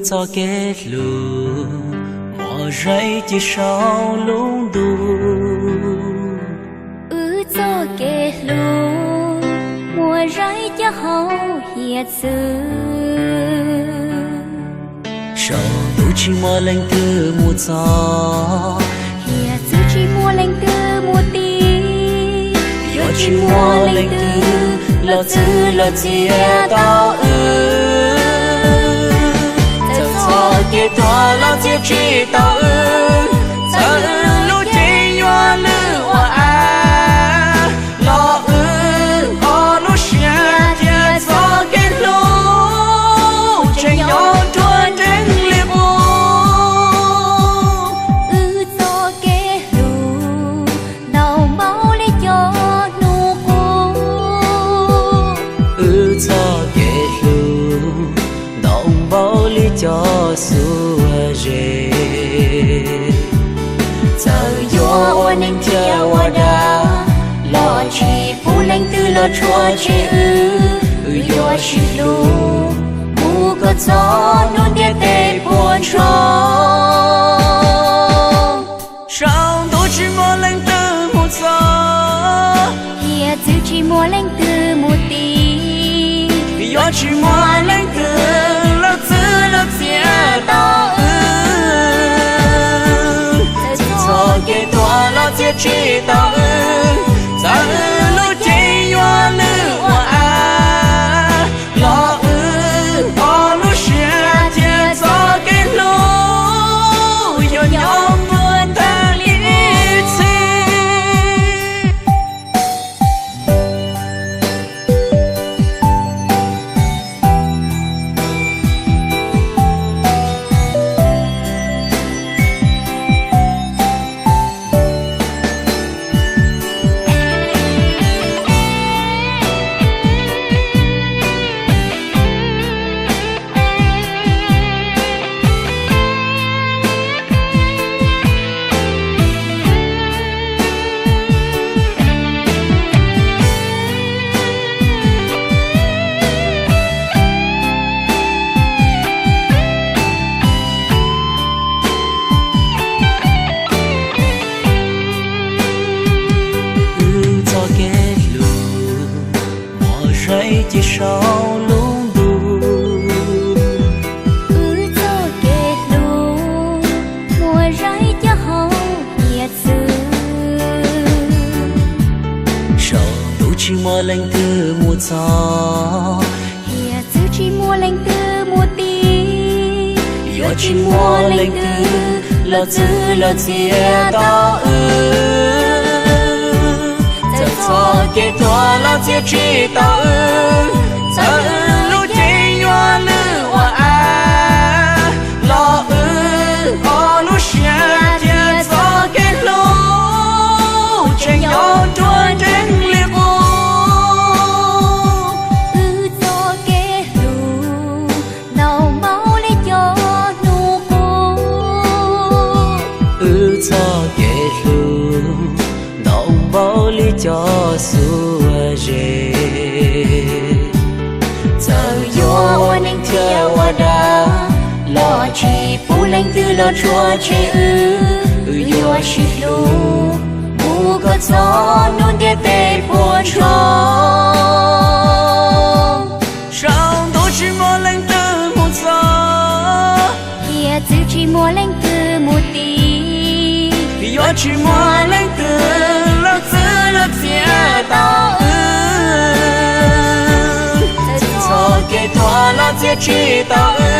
Txoj kev hlub muaj zeej ci saum lub ntuj. Wb txoj kev hlub muaj zeej ci hauv hiav txwv. Saum ntuj tsis muaj leej twg mus txog, hiav txwv tsis muaj leej twg mus tiv. Yuav tsis muaj leej twg los txwv los txiav tau wb. Txawm txoj kev tuag los txiav tsis tau wb, txawm wb lub cev yuav lwj ua av, los wb ob lub siab thiab txoj kev hlub tseem nyob nruab nrees li qub. Wb txoj kev hlub ntau npaum li cov hnub qub. Wb txoj kev hlub ntau npaum li cov xuab zeb. Txawm yuav ua neeg thiab ua dag, los tsis pub leej twg los tshuaj tseg wb. Wb yuav sib hlub mus kom txog hnub ntiaj teb puas ntsoog. Saum ntuj tsis muaj leej twg mus txog, hiav txwv tsis muaj leej twg mus tiv. Yuav tsis muaj leej twg los txwv los txiav tau wb. Txawm txoj kev tuag los txiav tsis tau wb, txawm wb lub cev yuav lwj ua av, los wb ob lub siab thiab txoj kev hlub yuav nyob nruab nrees li ib txhis. Wb txoj kev hlub muaj zeej ci saum lub ntuj. Wb txoj kev hlub muaj zeej ci hauv hiav txwv. Saum ntuj tsis muaj leej twg mus txog, hiav txwv tsis muaj leej twg mus tiv. Yuav tsis muaj leej twg los txwv los txiav tau wb. Txawm txoj kev tuag los txiav tsis tau wb, txawm wb lub cev yuav lwj ua av, los wb ob lub siab thiab txoj kev hlub tseem nyob nruab nrees li qub. Wb txoj kev hlub ntau npaum li cov hnub qub. Wb txoj kev hlub ntau npaum li cov xuab zeb. Txawm yuav ua neeg thiab ua dag, los tsis pub leej twg los tshuaj tseg wb. Wb yuav sib hlub mus kom txog hnub ntiaj teb puas ntsoog. Saum ntuj tsis muaj leej twg mus txog, hiav txwv tsis muaj leej twg mus tiv. Yuav tsis muaj leej twg los txwv los txiav tau wb. Txawm txoj kev tuag los txiav tsis tau wb,